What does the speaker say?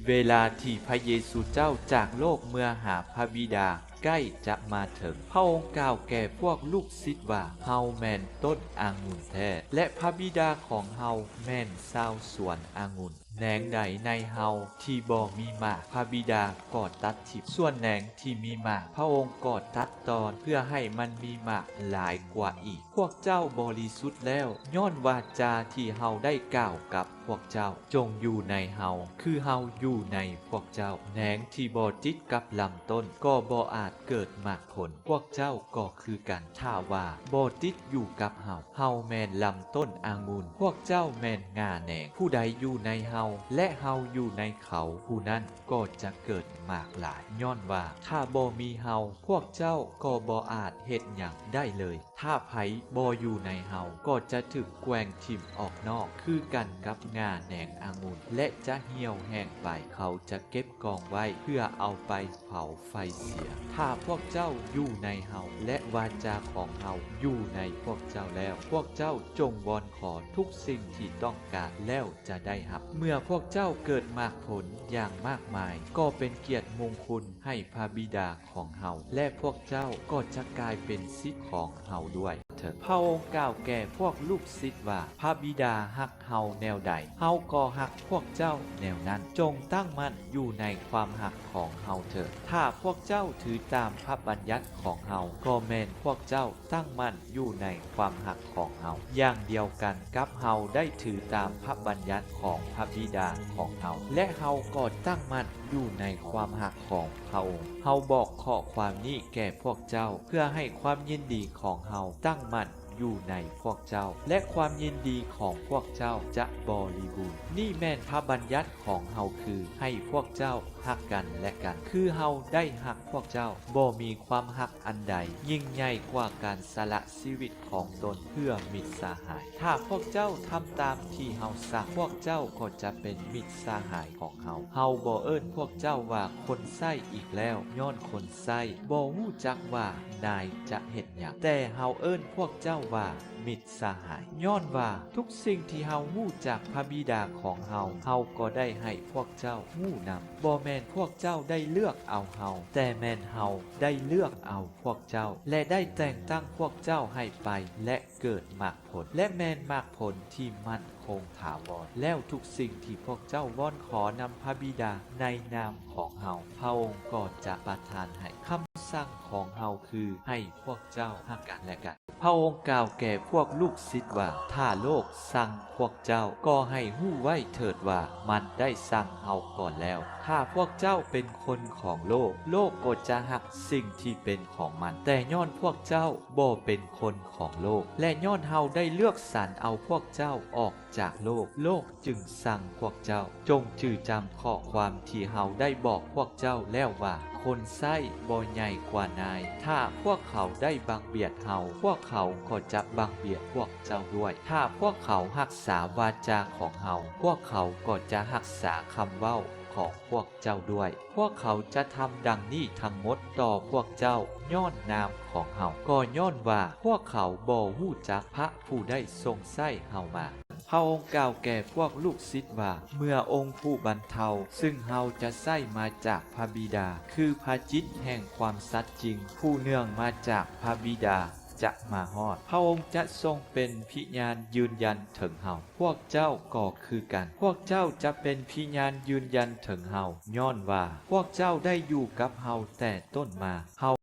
ເວລາທີ່ພະເຢຊູເຈົ້າຈາກໂລກເມືອຫາພະບິດາໃກ້ຈະມາເຖິງ, ພະອົງກ່າວແກ່ພວກລູກສິດວ່າ, ເຮົາແມ່ນຕົ້ນອາງຸ່ນແທ້ ແລະ ພະບິດາຂອງເຮົາແມ່ນຊາວສວນອາງຸ່ນ. ແໜງໃດໃນເຮົາທີ່ບໍ່ມີໝາກ, ພະບິດາກໍຕັດຖິ້ມ, ສ່ວນແໜງທີ່ມີໝາກ, ພະອົງກໍຕັດຕອນ ເພື່ອໃຫ້ມັນມີໝາກຫຼາຍກວ່າອີກ. ພວກເຈົ້າບໍລິສຸດແລ້ວ ຍ້ອນວາຈາທີ່ເຮົາໄດ້ກ່າວກັບພວກເຈົ້າ. ຈົ່ງຢູ່ໃນເຮົາ ຄືເຮົາຢູ່ໃນພວກເຈົ້າ. ແໜງທີ່ບໍ່ຕິດກັບລຳຕົ້ນ ກໍບໍ່ອາດເກີດໝາກຜົນ. ພວກເຈົ້າກໍຄືກັນ, ຖ້າວ່າບໍ່ຕິດຢູ່ກັບເຮົາ, ເຮົາແມ່ນລຳຕົ້ນອາງຸ່ນ, ພວກເຈົ້າແມ່ນງ່າແໜງ. ຜູ້ໃດຢູ່ໃນເຮົາ ແລະ ເຮົາຢູ່ໃນເຂົາ, ຜູ້ນັ້ນກໍຈະເກີດໝາກຫຼາຍ. ຍ້ອນວ່າຖ້າບໍ່ມີເຮົາ, ພວກເຈົ້າກໍບໍ່ອາດເຮັດຫຍັງໄດ້ເລີຍ. ຖ້າໃຜບໍ່ຢູ່ໃນເຮົາ ກໍຈະຖືກແກວ່ງຖິ້ມອອກນອກ ຄືກັນກັບງ່າແໜງອາງຸ່ນ ແລະ ຈະຫ່ຽວແຫ້ງໄປ. ເຂົາຈະເກັບກອງໄວ້ເພື່ອເອົາໄປເຜົາໄຟເສຍ. ຖ້າພວກເຈົ້າຢູ່ໃນເຮົາ ແລະ ວາຈາຂອງເຮົາຢູ່ໃນພວກເຈົ້າແລ້ວ, ພວກເຈົ້າຈົ່ງວອນຂໍທຸກສິ່ງທີ່ຕ້ອງການ ແລ້ວຈະໄດ້ຮັບ. ເມື່ອພວກເຈົ້າເກີດໝາກຜົນຢ່າງມາກມາຍ, ກໍເປັນກຽດມຸງຄຸນໃຫ້ພະບິດາ ຂອງເຮົາ ແລະ ພວກເຈົ້າກໍຈະກາຍເປັນສິດຂອງເຮົາດ້ວຍເທີ້ນ. ພະອົງກ່າວແກ່ພວກລູກສິດວ່າ, ພະບິດາຮັກເຮົາແນວໃດ, ເຮົາກໍຮັກພວກເຈົ້າແນວນັ້ນ. ຈົ່ງຕັ້ງໝັ້ນຢູ່ໃນຄວາມຮັກຂອງເຮົາເທີ້ນ. ຖ້າພວກເຈົ້າຖືຕາມພະບັນຍັດຂອງເຮົາ, ກໍແມ່ນພວກເຈົ້າຕັ້ງໝັ້ນຢູ່ໃນຄວາມຮັກຂອງເຮົາ, ຢ່າງດຽວກັນກັບເຮົາໄດ້ຖືຕາມພະບັນຍັດຂອງພະບິດາຂອງເຮົາ, ແລະ ເຮົາກໍຕັ້ງໝັ້ນ ຢູ່ໃນຄວາມຮັກຂອງພະອົງ. ເຮົາບອກຂໍ້ຄວາມນີ້ແກ່ພວກເຈົ້າ, ເພື່ອໃຫ້ຄວາມຍິນດີຂອງເຮົາຕັ້ງໝັ້ນຢູ່ໃນພວກເຈົ້າ ແລະ ຄວາມຍິນດີຂອງພວກເຈົ້າຈະບໍລິບູນ. ນີ້ແມ່ນພະບັນຍັດຂອງເຮົາ, ຄືໃຫ້ພວກເຈົ້າຮັກກັນແລະກັນ, ຄືເຮົາໄດ້ຮັກພວກເຈົ້າ. ບໍ່ມີຄວາມຮັກອັນໃດຍິ່ງໃຫຍ່ກວ່າການສະຫຼະຊີວິດຂອງຕົນເພື່ອມິດສະຫາຍ. ຖ້າພວກເຈົ້າທຳຕາມທີ່ເຮົາສັ່ງ, ພວກເຈົ້າກໍຈະເປັນມິດສະຫາຍ ຂອງເຮົາ. ເຮົາບໍ່ເອີ້ນພວກເຈົ້າວ່າຄົນໃຊ້ອີກແລ້ວ, ຍ້ອນຄົນໃຊ້ບໍ່ຮູ້ຈັກວ່ານາຍຈະເຮັດຫຍັງ, ແຕ່ເຮົາເອີ້ນພວກເຈົ້າວ່າມິດສະຫາຍ, ຍ້ອນວ່າທຸກສິ່ງທີ່ເຮົາຮູ້ຈາກພະບິດາຂອງເຮົາ, ເຮົາກໍໄດ້ໃຫ້ພວກເຈົ້າຮູ້ນຳ. ບໍ່ແມ່ນພວກເຈົ້າໄດ້ເລືອກເອົາເຮົາ, ແຕ່ແມ່ນເຮົາໄດ້ເລືອກເອົາພວກເຈົ້າ ແລະ ໄດ້ແຕ່ງຕັ້ງພວກເຈົ້າໃຫ້ໄປ ແລະ ເກີດໝາກ ຜົນ ແລະ ແມ່ນໝາກຜົນທີ່ໝັ້ນຄົງຖາວອນ. ແລ້ວທຸກສິ່ງທີ່ພວກເຈົ້າວອນຂໍນຳພະບິດາໃນນາມຂອງເຮົາ, ພະອົງກໍຈະປະທານໃຫ້. ຄຳສັ່ງຂອງເຮົາຄືໃຫ້ພວກເຈົ້າຮັກກັນແລະກັນ. ພະອົງກ່າວແກ່ພວກລູກສິດວ່າ, ຖ້າໂລກສັ່ງພວກເຈົ້າ, ກໍໃຫ້ຮູ້ໄວ້ເຖີດວ່າ ມັນໄດ້ສັ່ງເຮົາກ່ອນແລ້ວ. ຖ້າພວກເຈົ້າເປັນຄົນຂອງໂລກ, ໂລກກໍຈະຮັກສິ່ງທີ່ເປັນຂອງມັນ. ແຕ່ຍ້ອນພວກເຈົ້າບໍ່ເປັນຄົນ ຂອງໂລກ ແລະ ຍ້ອນເຮົາໄດ້ເລືອກສັນເອົາພວກເຈົ້າອອກຈາກໂລກ, ໂລກຈຶ່ງຊັງພວກເຈົ້າ. ຈົ່ງຈື່ຈຳຂໍ້ຄວາມທີ່ເຮົາໄດ້ບອກພວກເຈົ້າແລ້ວວ່າ, ຄົນໃຊ້ບໍ່ໃຫຍ່ກວ່ານາຍ. ຖ້າພວກເຂົາໄດ້ບັງບຽດເຮົາ, ພວກເຂົາກໍຈະບັງບຽດພວກເຈົ້າດ້ວຍ. ຖ້າພວກເຂົາຮັກສາວາຈາຂອງເຮົາ, ພວກເຂົາກໍຈະຮັກສາຄຳເວົ້າຂອງພວກເຈົ້າດ້ວຍ. ພວກເຂົາຈະທຳດັ່ງນີ້ທັງໝົດຕໍ່ພວກເຈົ້າຍ້ອນນາມຂອງເຮົາ, ກໍຍ້ອນວ່າພວກເຂົາບໍ່ຮູ້ຈັກພະຜູ້ໄດ້ຊົງໃຊ້ເຮົາມາ. ພະອົງກ່າວແກ່ພວກລູກສິດວ່າ, ເມື່ອອົງຜູ້ບັນເທົາ, ຊຶ່ງເຮົາຈະໃຊ້ມາຈາກພະບິດາ, ຄືພະຈິດແຫ່ງຄວາມສັດຈິງ, ຜູ້ເນື່ອງມາຈາກພະບິດາ, ຈະມາຮອດ, ພະອົງຈະຊົງເປັນພິຍານຢືນຢັນເຖິງເຮົາ. ພວກເຈົ້າກໍຄືກັນ, ພວກເຈົ້າຈະເປັນພິຍານຢືນຢັນເຖິງເຮົາ, ຍ້ອນວ່າພວກເຈົ້າໄດ້ຢູ່ກັບເຮົາແຕ່ຕົ້ນມາ. ເຮົາ